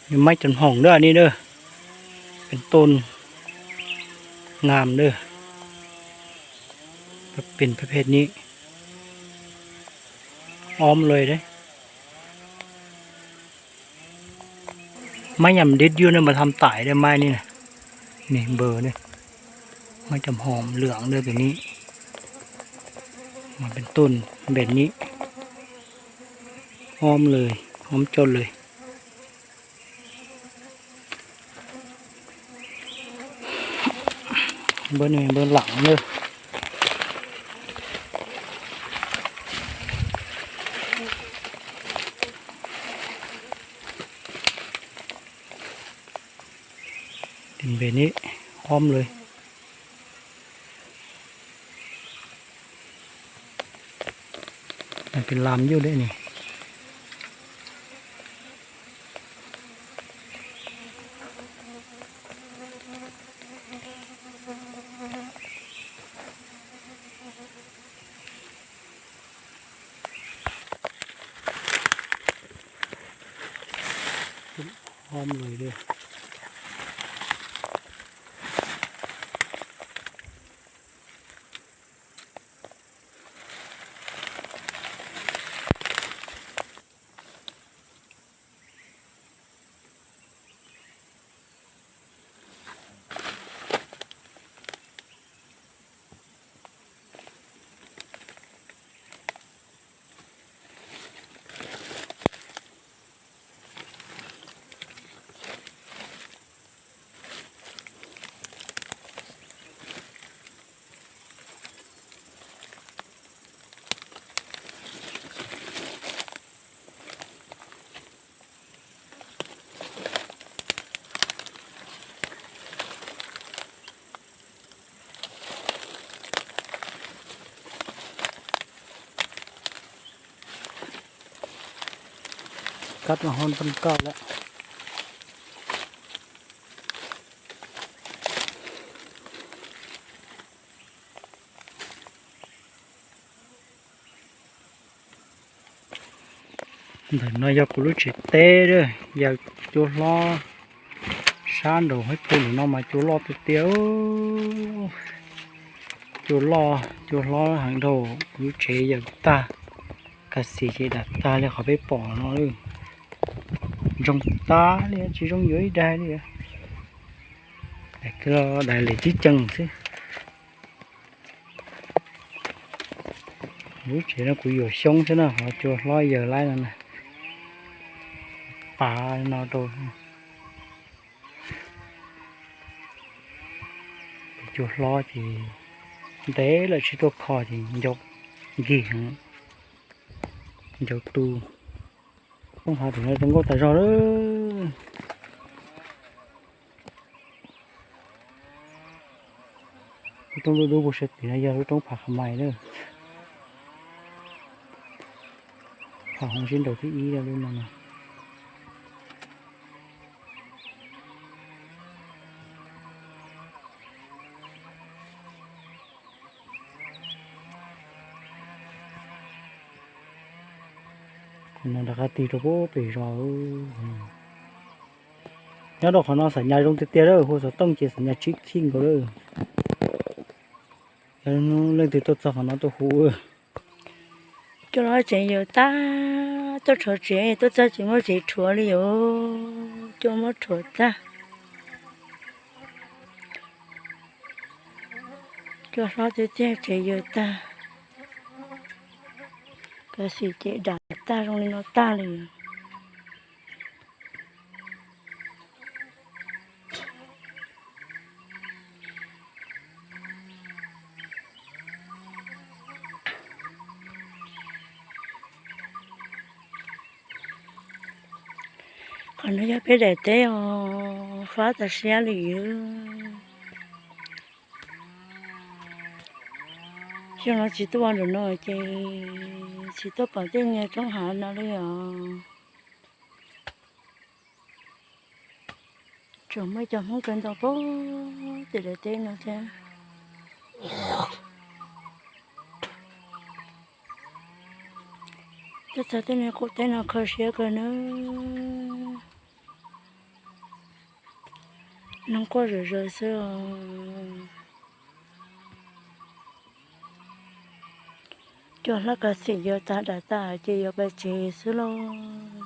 Maib cov hoom dab ni dab, pes tooj ngam dab, pes pej ni, ob lawm dab. Maib yam dib yuav ne mas tham taiv dab maib ni na, ni npawg ne, maib cov hoom lwam dab pes ni, mas pes tooj pes ni, ob lawm, ob coj lawm. Npawg ni npawg lam na. Pes ni, ob lawm. Pes lam yuj dab ni. Ob lawm dab. Kab mas ho poob kaj lawm. Ntawm no yog kuv lub tsev teb, yog cua hlob sab nraud hab, cua ntawm no mas cua loj tiag tiag. Cua loj, cua hlob heev dhau, kuv lub tsev yawm tag, kav xim ces dam tag li qhov peb pom no. Zoo tag li, tsis zoo yuav ib daig li. Daim lem tib ceeg xwb. Lub tsev no kuv yuam xyoob xwb na, ho cua hlob yawg laib no na. Pav no rau. Cua hlob ces ntev lawm tsis tuaj kho ces ncau nkig heev, ncau tu. Roob hav tim no zoo nkauj tas zog lawm. Lub roob dub dub puag sab tim no yog lub roob Phav Qha Mais lawm. Phav Hoov sib nraud thib ib lub no. Qhov no rov qab tig rau pem zos. Nyob rau qhov no xam nyas zoo tiag tiag lawm, hu xov tooj ces xam nyas tsib khij nkaus lawm. Yog leej twg tuaj txog qhov no tuaj hu. Cua hlob tsev yawm tag, tuaj rhuav tsev tuaj txog tsis muaj tsev rhuav li os, cua muab rhuav tag. Cua hlob tiag tiag tsev yawm tag, kav xim ces dam tag zoo li no tag li. Qhov no yog peb daim teb os, fab tas siab li. Xyoo no tsis tuaj ua ntawm no ces tsis tuaj pom tej niag roob hav no li os. Tsuas muaj cov Hmoob kaw ntoo pem tim daim teb no thiab. Tuaj txog tej niag qaum teb no kho siab kawg nawb. Noj quaj zom zaws xwb os. Cua hlab kav xim yuav tag dam tag ces yuav pais tsev xwb lauj.